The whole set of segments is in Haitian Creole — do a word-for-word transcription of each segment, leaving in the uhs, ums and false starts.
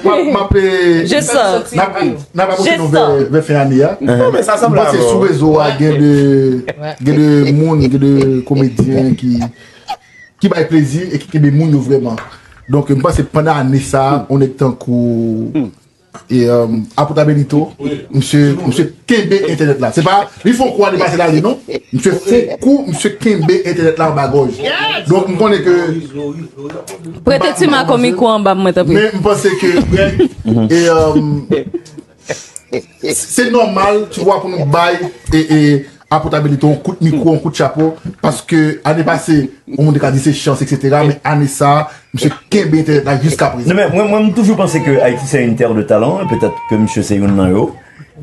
M ap, m ap, eh, Je sens. N ap, n ap apwoche Je nou vè, sens. Vè fen ane a. Non, men sa M sanble panse avè sou w. Rezo a gen de, gen de moun, gen de komedyen ki, ki bay plezi e ki kenbe moun yo vrèman. Donk, m panse pandan ane sa, yon nèg tankou e, um, Apot Abelito, misye, misye kenbe entènèt la. Se pa, li fè yon kou ane pase l ale, non. Misye fè yon kou, misye kenbe entènèt la anba gòj. Donk, m konnen ke Prete ti Mako mikwo anba mwen, tanpri. Men m panse ke Greg, e, um, se nòmal, tu vois, pou nou bay e, e Apot Abelito yon kout mikwo, yon kout chapo, paske ane pase, yon moun te ka di se chans, et cetera. Men ane sa, misye kenbe entènèt la jiska Non, prezan. men mwen, mwen, m toujou panse ke Ayiti se yon terre de talent, e petèt ke misye se youn nan yo.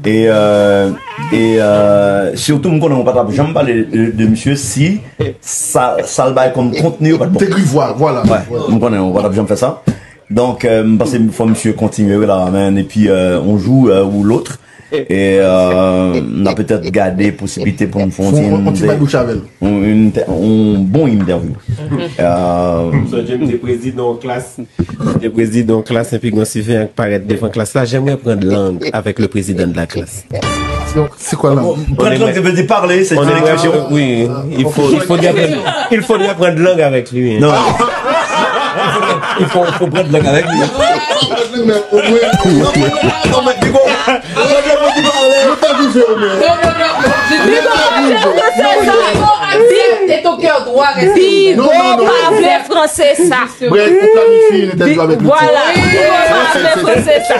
E, euh, e euh, sitou, m konnen w pa t ap janm pale de, de misye si sa, sa l bay kòm kontni yo pa t bon. Te grivwa, vwala. Wè, m konnen w pa t ap janm fè sa. Donk, euh, m panse fò misye kontinye la, men, epi euh, yon jou euh, ou lòt, e euh, n a petèt gade posiblite pou n fè Fon, on ti bay bouch avè l. yon, yon, yon bon entèvyou. Euh, Sonje m te prezidan yon klas, m te prezidan yon klas, epi gon siveyan k parèt devan klas la. J'aimerais prendre langue avec le président de la classe. Se kwa la? Prendre langue, ça veut dire parler, c'est On une aimerait- discussion. Oui, il faut, il faudrait prendre, il faudrait prendre langue avec lui. Hein. Non. Il faut, faut prendre langue avec lui. Big up, Jezi Konsèy sa. Bigo pa vle franse sa. Bref, ou planifye yon entèvyou avèk li. Vwala. Bigo pa vle franse sa.